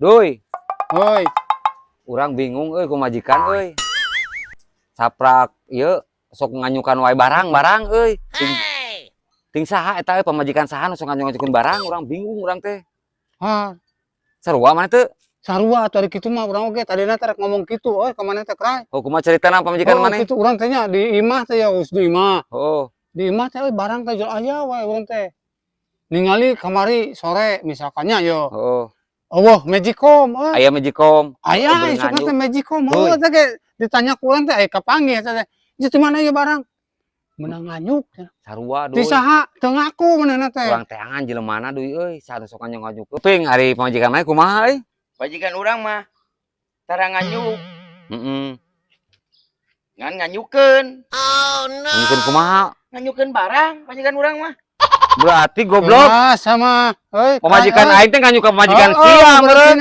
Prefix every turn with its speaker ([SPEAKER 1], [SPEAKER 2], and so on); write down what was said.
[SPEAKER 1] Duy,
[SPEAKER 2] Hoi.
[SPEAKER 1] Urang bingung euy ku majikan euy. Saprak ieu sok nganyukan wae barang-barang euy. Ting, ting saha eta euy, pamajikan saha nu sok nganyuk-nganyukeun barang, urang bingung urang teh.
[SPEAKER 2] Ah,
[SPEAKER 1] Sarua maneh teu?
[SPEAKER 2] Sarua atuh ari kitu mah urang oge tadina teh rek ngomong kitu euy ka maneh teh, Kray.
[SPEAKER 1] Oh, kumaha caritana pamajikan
[SPEAKER 2] Oh,
[SPEAKER 1] maneh?
[SPEAKER 2] Kitu urang teh nya di imah teh ya, geus di imah.
[SPEAKER 1] Oh,
[SPEAKER 2] Di imah teh euy barang teh jual aya wae urang teh. Ningali kamari sore misalkannya yo.
[SPEAKER 1] Oh.
[SPEAKER 2] Euweuh magicom euy.
[SPEAKER 1] Aya magicom.
[SPEAKER 2] Aya
[SPEAKER 1] Beureum
[SPEAKER 2] isukna
[SPEAKER 1] nganyuk.
[SPEAKER 2] Teh magicom.
[SPEAKER 1] Heuy.
[SPEAKER 2] Heuh teh ge ditanya ku urang teh aya kapanggih eta teh. Ieu di mana ieu barang? Meunang nganyuk cenah.
[SPEAKER 1] Sarua,
[SPEAKER 2] Di
[SPEAKER 1] Duy.
[SPEAKER 2] saha? Teu ngaku manehna teh.
[SPEAKER 1] Urang teangan jelemana, Duy, euy, saha nu sok nganyuk-nganyuk. Ping ari pamajikan maneh kumaha euy?
[SPEAKER 3] Majikan urang mah tara nganyuk, ngan nganyukeun.
[SPEAKER 1] Nganyukeun kumaha?
[SPEAKER 3] Nganyukeun barang majikan urang mah.
[SPEAKER 1] Berarti goblok.
[SPEAKER 2] Ah, sama. Euy,
[SPEAKER 1] Pamajikan
[SPEAKER 2] Kray, euy.
[SPEAKER 1] aing teh nganyuk ka pamajikan
[SPEAKER 2] Oh,
[SPEAKER 1] sia meureun.
[SPEAKER 2] berarti.